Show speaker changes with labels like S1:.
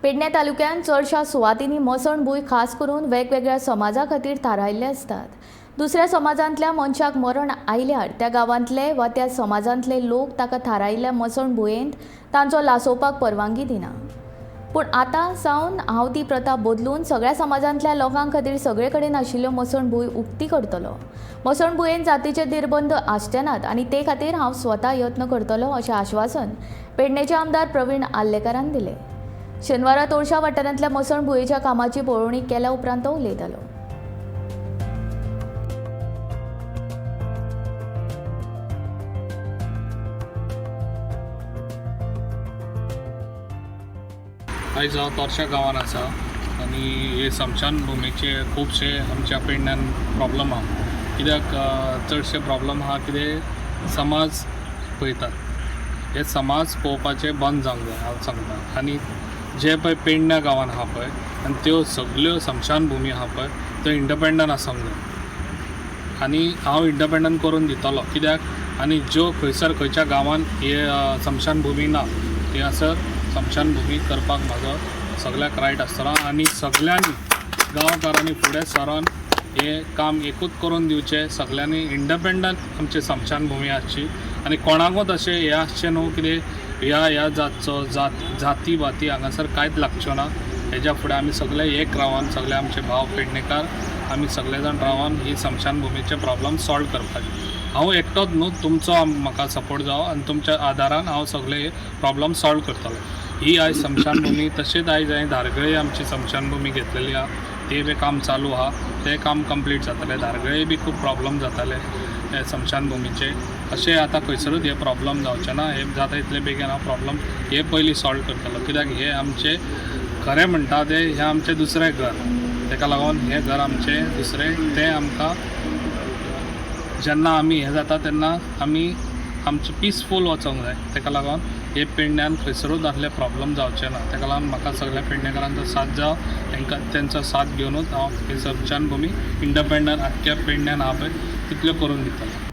S1: पेडणे तालुक्यांत चडशा सुवातींनी मसणभूंय खास करून वेगवेगळ्या समाजा खातीर थारायल्ले आसतात. दुसऱ्या समाजांतल्या मनशाक मरण आयल्यार त्या गांवांतले वा त्या समाजांतले लोक ताका थारायिल्ल्या मसणभुंयेंत तांचो लासोवपाक परवानगी दिना. पूण आतां सावन हांव ती प्रथा बदलून सगळ्या समाजांतल्या लोकां खातीर सगळे कडेन आशिल्ल्यो मसणभूंय उक्ती करतलो. मसणभुंयेंत जातीचे निर्बंध आसचे नात आनी ते खातीर हांव स्वता यत्न करतलो अशें आश्वासन पेडणेचे आमदार प्रवीण आर्लेकारान दिलें. शेनवारा तोरशा वाठारांतल्या मसणभुंयेच्या कामाची पळोवणी केल्या उपरांत तो उलयतालो.
S2: आयज हांव तोरशा गांवान आसा आनी हे स्मशान भुमीचे खुबशे आमच्या पेडण्यान प्रॉब्लम आहा. कित्याक चडशे प्रॉब्लम आहा कितें समाज पळयतात, हे समाज पळोवपाचें बंद जावंक जाय हांव सांगता. आनी जे पळय पेडण्या गांवान आहा पळय आनी त्यो सगल्यो स्मशान भुमी आहा पळय त्यो इंडिपेंडंट आसूंक जाय आनी हांव इंडिपेंडंट करून दितलो. कित्याक आनी ज्यो खंयसर खंयच्या गांवान हे स्मशान भुमी ना थंयसर स्मशान भुमी करपाक म्हाजो सगळ्याक रायट आसतलो आनी सगल्यांनी गांवकारांनी फुडें सरोन हें काम एकूच करून दिवचें. सगल्यांनी इंडिपेंडंट आमची स्मशान भुमी आसची आनी कोणाकूच अशें हें आसचें न्हू कितें ह्या ह्या जातचो जात जाती भाती हांगासर कांयच लागच्यो ना. हेज्या फुडें आमी सगळे एक रावन सगळे आमचे भाव पेडणेकार आमी सगळे जाण रावन ही स्मशान भुमीचे प्रॉब्लम सॉल्व करपाचे. हांव एकटोच न्हू, तुमचो म्हाका सपोर्ट जावो आनी तुमच्या आदारान हांव सगळे प्रॉब्लम सॉल्व करतलो. ही आयज स्मशान भुमी तशेंच आयज हांवें धारगळे आमची स्मशान भुमी घेतलेली आहा, ते बी काम चालू आहा, तें काम कंप्लीट जातलें. धारगळे बी खूब प्रॉब्लम जाताले हे स्मशान भुमीचे, अशें आतां खंयसरूच हे प्रॉब्लम जावचे ना. हे जाता इतले बेगीन हांव प्रॉब्लम हे पयलीं सॉल्व करतलो. कित्याक हे आमचें खरें म्हणटा तें हें आमचें दुसरें घर, तेका लागून हें घर आमचें दुसरें तें आमकां जेन्ना आमी हें जाता तेन्ना आमी आमचें पिसफूल वचोंक जाय. तेका लागून हे पेडण्यान खंयसरूच असले प्रॉब्लम जावचे ना. तेका लागून म्हाका सगळ्या पेडणेकारांचो साथ जावो, तांकां तेंचो साथ घेवनूच हांव ही स्मशान भुमी इंडिपेंडंट आख्ख्या पेडण्यान आहा पळय तितल्यो करून दितलो.